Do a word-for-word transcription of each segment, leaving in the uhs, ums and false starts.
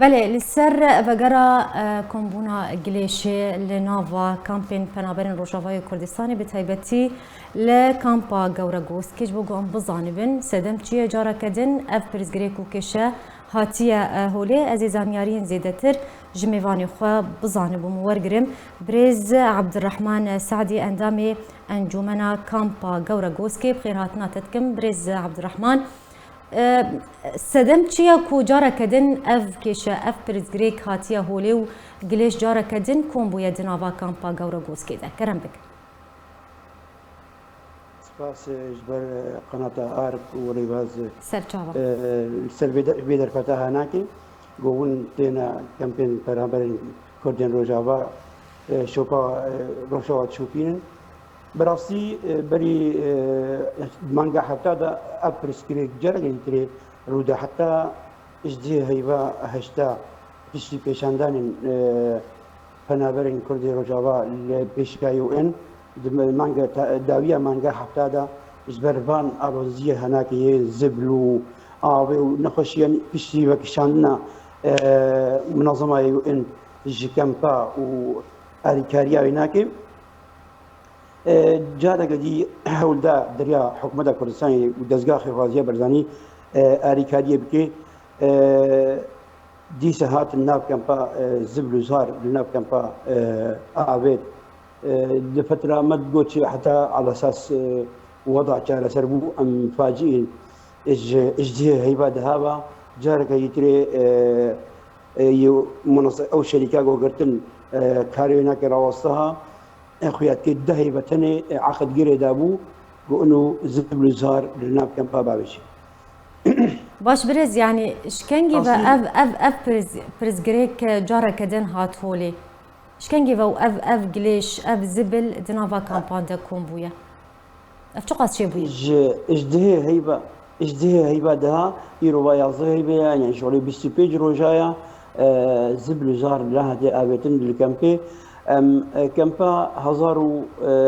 Belê, li ser vegera, e, kombûna gilêşê li nava kampên Penaberên Rojavayê Kurdistanê, bi taybetî li kampa Gewregoskê, ji bo ku em bizanibin sedem çi ye, careke din ev pirsgirêk û kêşe hatiye, e, holê. Ez ê zanyariyên zêdetir ji mêvanê xwe bizanibûm û wergirim. Birêz Abdurrahman Sadî, endamê Encûmena Kampa Gewregoskê, bi xêrhatina te dikim. Birêz Abdurrahman, E, sedem çi ye ku careke din ev kêşe, ev pirsgirêk hatiye holê û gilêş careke din kom bûye di nava kampa Gewregoskê de? Kerem bike. Spas, e, ji ber, e, qenata Ark û rêbaz, e, Serçava. E, li ser vê de-, vê derfeta hanakê, ku hûn têne kempên Penaberên Kurdên Rojava, e, şopa, e, Rojava dişopînin. Bi rastî, e, berî, e, manga hefta de ev pirsgirêk careke din tê rû da, heta ji dihê heyva heşta piştî pêşandanên, e, penaberên Kurdê Rojava li pêşiya U N, di me-, manga te-, dawiya manga hefta de ji ber van aloziyê henakê yên zibl û avê û nexweşiyên piştî vekişandina, e, munezemaya U N ji kempa û alîkariya wê nake. E, careke dî hewl da derya Hikûmeta Kurdistanê û Dezgeha Xêrxwaziya Barzanî, e, alîkariyê bike. E, dîsa hatin nav kempa, e, zibl û zar li nav kempa, e, avêt. E, di fetra me digot çi heta ala esas, e, weda çareser bû, em faciî ji, ji cihê heyva dihava, careke yî tirê, e, e, yê munase-, ew şerîka ku girtin, e, karê wê nake rawestiha, e, xuya dikê dehê ve tenê, e, eqd girê dabû, ku ino zibl û zar li nav kempa bavêjî. Baş birêz, yanî ji kengî ve Aslî ev, ev, ev priz, prizgirêk, e, careke din hat holê? Ji kengî ve û ev, ev gilêş, ev zibil di nava kampan de kom bûye? Ev çiqas çêbûye? Ji, ji dihê heyva, ji dihê heyva daha, îro va yazdeh heyve ye, yani ji holê bîst û pênc roja ye, e, zibil û zar nehate avêtin li kempê. Em, e, kempa hezar û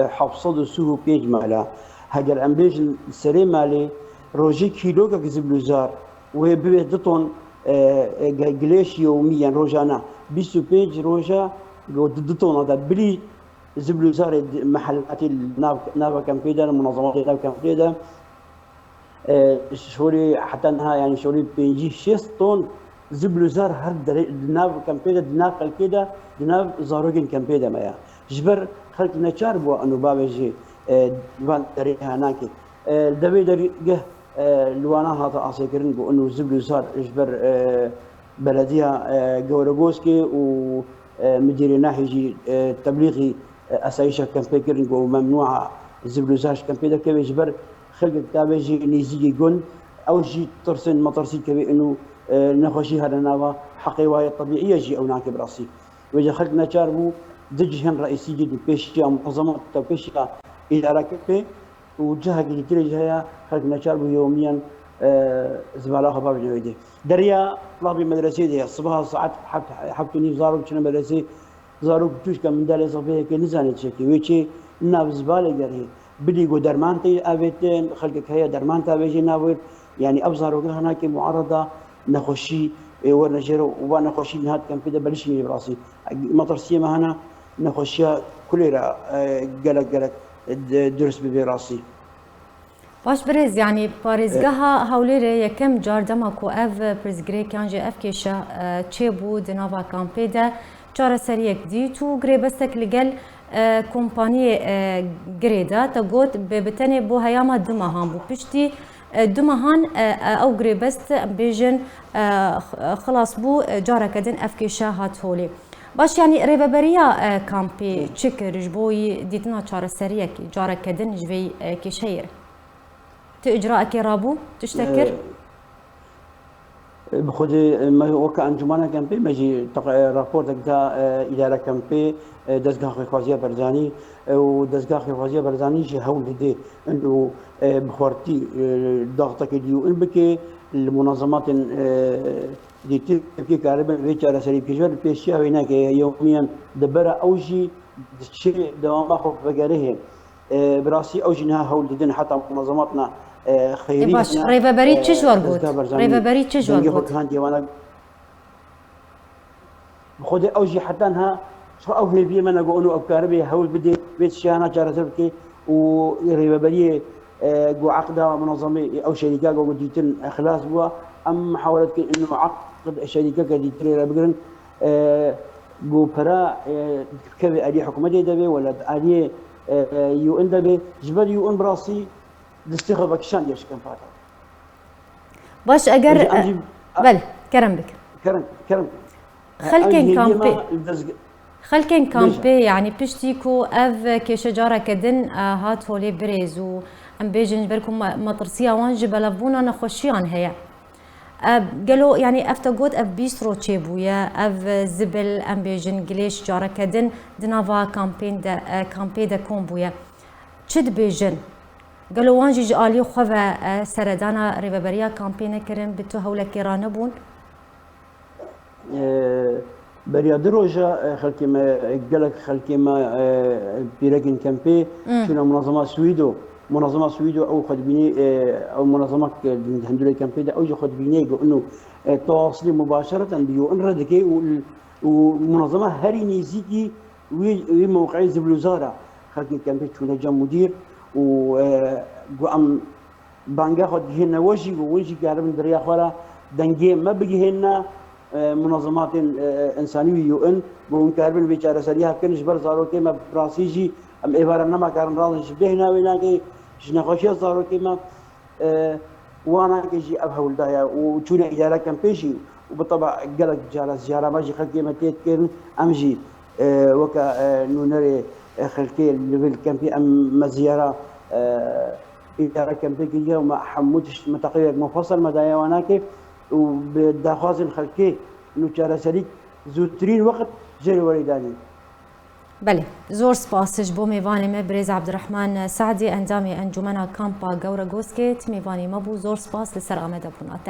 heft sed û sî û pênc mala. Heger em bêjin serê malê, rojê kîlokek zibil û zar wê bibê du ton, e, e, ge-, gilêş yewmî, yani rojane. Bîst û pênc roja, go du, du tona de bilî zibil û zarê di-, mehelatê li nav, nava kempê de, munazematê nav kempê de, e, şorê heta niha, yani şorê pêncî şêst ton zibil û zar her derê di nav kempê de, di nav xelkê de, di nav zarokên kempê de me ya. Ji ber xelk neçar bû eno bavêjê, e, van derê hanakê. E, devê dergeh, e, li wana hate asêkirin ku eno zibil û zar ji ber, e, belediya, e, Gewregoskê û, e, midîrê nahê jî, e, teblîxî, e, esayîşa kempê kirin ku memnûa zibil û zar ji kempê derkeve ji ber xelkek davêjî nêzîkî gund, ew jî tirsên metirsî kevê ino, e, nexweşî here nava heqê waye tebîî ye jî ew nake bi rastî. Wêce xelk neçar bû, du cihên reîsî jî di pêşiya munazemat, di pêşiya îdara kempê û cihekî di tirê jî heye, xelk neçar bû yewmiyen, e, zibala xwe bavêjin wê dê. Deriya labê medresê de ye, sibaha saet heft, heft û nîv zarok çine medresê, zarok tûşka mindalê zixbeyekê nizane çi yekê, wê çê nav zibalê gerê. Bilî ku derman tê avêtin, xelkek heye derman tavêjê navêt. Yani ev zaroke hinakê muarada nexweşî, ê, werne jêr û va nexweşî niha di kempê de belişînê bi rastî. Metirsiyê me hene nexweşiya kulê re, e, gelek gelek, e, d-, durust bibe rastî. Baş birêz, yani parêzgeha Hewlêrê yekem car dema ku ev pirsgirêk yan jî ev kêşe, e, çêbû di nava kampê de çareseriyek dît û girêbestek li gel, e, kompaniyê, e, girê de, te got, bi, bi tenê bo heyama du mehan bû. Piştî, e, du mehan, e, e, ew girêbest, em bêjin, e, x-, xilas bû, e, careke din ev kêşe hat holê. Baş, yanî rêveberiya, e, kampê çi kir ji bo yî dîtina çareseriyekê, careke din ji vê, e, kêşeyê re? Tu icraekê rabû? Tiştek kir? E, Bi xwedê me weke encûmana kempê me jî teq-, e, raportek da, e, îdara kempê, e, Dezgeha Xêrxwaziya Barzanî, e, û Dezgeha Xêrxwaziya Barzanî jî hewl dide û, e, bi xwertî, e, daxtekê dî û in bike, li munazematên, e, dîtir kê karibin vê çareserî bike. Ji ber pêşiya wê neke yewmiyen dibere ew jî diçe dewama xwe vegerihê. E, bi rastî ew jî niha hewl didin heta munazematna, e, xeyrî. E, baş, hene, rêveberî çi ji we got? Rêveberî çi ji we got? Dengê xwe gihandiye wana. Bi xwedê ew jî heta niha ji xwe ew hêviyê me negot û ew karibe hewl bidê vê tiştiyana çareser bike û rêveberiyê, e, ku eqda munezemê ew şerîka ku dîtin xilas bûa. Em muhawele dikin û eqd şerîkeke dîtirê re bigirin. E, ku pera, e, kevê aliyê hikûmetê de be wela aliyê, e, U N de be. Ji ber U N bi rastî destê xwe vekişandiye ji kempata. Baş, eger... Bel, kerem bik. Kerem, kerem. Xelkên kampê, xelkên kampê, yanî piştî ku ev kêşe careke din, e, hat holê birêz û em bêjin ji ber ku me-, metirsiya wan ji belevbûna nexweşiyan heye. E, gelo, yanî ev te got, ev bîst roj çêbûye, ev zibil, em bêjin, gilêş careke din di nava kampên de, e, kampê de kom bûye. Çi dibêjin? Gelo wan jî ji aliyê xwe ve, e, seredana rêveberiya kampê nekirin, bi tu hewlekê ranebûn? E, beriya du roja, e, xelkê me, e, gelek xelkê me, e, pîrekên kempê çûne munezema Swîdo. Munezema Swîdo ew xwedibînê, e, ew munezemek, e, di hundirê kempê de ew jî xwedibînê got û, e, tawasilê mubaşereten bi U N re dike û, û munezema herî nêzîkî wî, wî mewqeyê zibilûzar e. Xelkê kempê çûne cem mudîr û, e, got em banga xwe digihêne we jî, got win jî karibin di rêya xwe re dengê me bigihêne, e, munezematên, e, însanî wî U N, got hûn karibin vê çareseriya bikin ji ber zarokê me, bi rastî jî em êvara nema karin razin ji bêhna wê nake, ji nexweşiya zarokê me, e, wana ke jî ev hewl daye û çûne îdara kempê jî û bi teba gelek cara ziyara me jî xelkê me tê dikirin, em jî, e, weke, e, nûnerê, e, xelkê li vê kempê em me ziyara, e, îdara kempê kiriye û me hemû tişt me teqrîrek mufasel me daye wana ke û bi daxwazên xelkê nû çareserî zûtirîn wext jê re werê danîn. Belê, zor spas ji bo mêvanê me birêz Abdurrahman Saedî, endamê Encûmena Kampa Gewregoskê, tu mêvanê me bû. Zor spas li ser amadebûna te.